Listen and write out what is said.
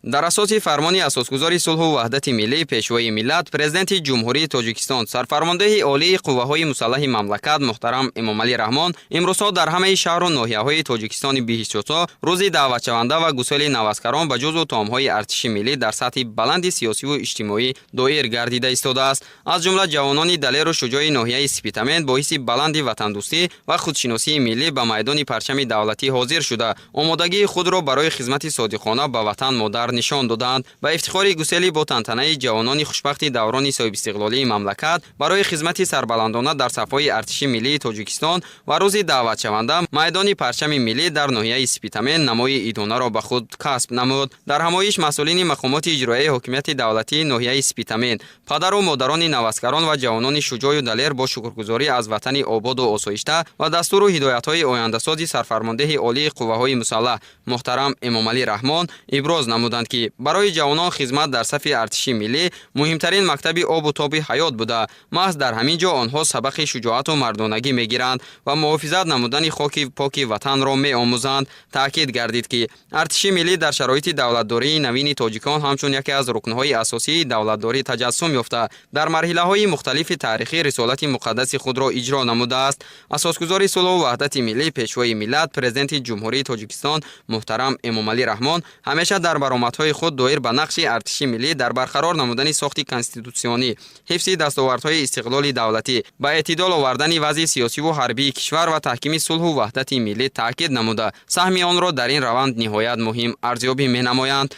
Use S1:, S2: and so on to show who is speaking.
S1: Дар асоси фармони Асосгузори сулҳу ваҳдати миллӣ, Пешвои миллат, Президенти Ҷумҳурии Тоҷикистон, Сарфармондеҳи Олии Қувваҳои Мусаллаҳи мамлакат муҳтарам Эмомалӣ Раҳмон, имрӯзҳо дар ҳамаи шаҳру ноҳияҳои Тоҷикистони биҳиштосо рӯзи даъватшаванда ва гусели наваскарон ба ҷузъу томҳои артиши миллӣ дар сатҳи баланди сиёсиву иҷтимоӣ доир гардида истодааст. Аз ҷумла ҷавонони далеру шуҷои ноҳияи Спитамен бо ҳисси баланди ватандӯстӣ ва худшиносии миллӣ ба майдони парчами давлатӣ ҳозир шуда, омодагии худро барои хизмати содиқона ба ватан модар нишон доданд. Ба ифтихори гусели бо тантанаи ҷавонони хушбахти даврони соҳибистиқлолии мамлакат барои хизмати сарбаландона дар сафҳои артиши миллии Тоҷикистон ва рӯзи даъватшаванда майдони парчами миллӣ дар ноҳияи Спитамен намои идонаро ба худ касб намуд. Дар ҳамоиш масъулини мақомоти иҷроияи ҳокимияти давлатии ноҳияи Спитамен, падару модарони наваскарон ва ҷавонони шуҷоъю далер бо шукргузорӣ аз ватани ободу осоишта ва дастуру ҳидоятҳои ояндасози Сарфармондеҳи Олии Қувваҳои Мусаллаҳ муҳтарам Эмомалӣ Раҳмон иброз намуданд, ки барои ҷавонон хизмат дар сафи артиши миллӣ муҳимтарин мактаби обу тоби ҳаёт буда, маҳз дар ҳамин ҷо онҳо сабақи шуҷоату мардонагӣ мегиранд ва муҳофизат намудани хоки поки ватанро меомӯзанд. Таъкид гардид, ки артиши миллӣ дар шароити давлатдории навини тоҷикон ҳамчун яке аз рукнҳои асосии давлатдорӣ таҷассум ёфта, дар марҳилаҳои мухталифи таърихӣ рисолати муқаддаси худро иҷро намудааст. Асосгузори сулҳу ваҳдати миллӣ, Пешвои миллат, Президенти Ҷумҳурии Тоҷикистон муҳтарам Эмомалӣ Раҳмон ҳамеша дар баромадҳои худ доир ба нақши артиши миллӣ дар барқарор намудани сохти конститутсионӣ, ҳифзи дастовардҳои истиқлоли давлатӣ, ба эътидол овардани вазъи сиёсиву ҳарбии кишвар ва таҳкими сулҳу ваҳдати миллӣ таъкид намуда, саҳми онро дар ин раванд ниҳоят муҳим арзёбӣ менамоянд.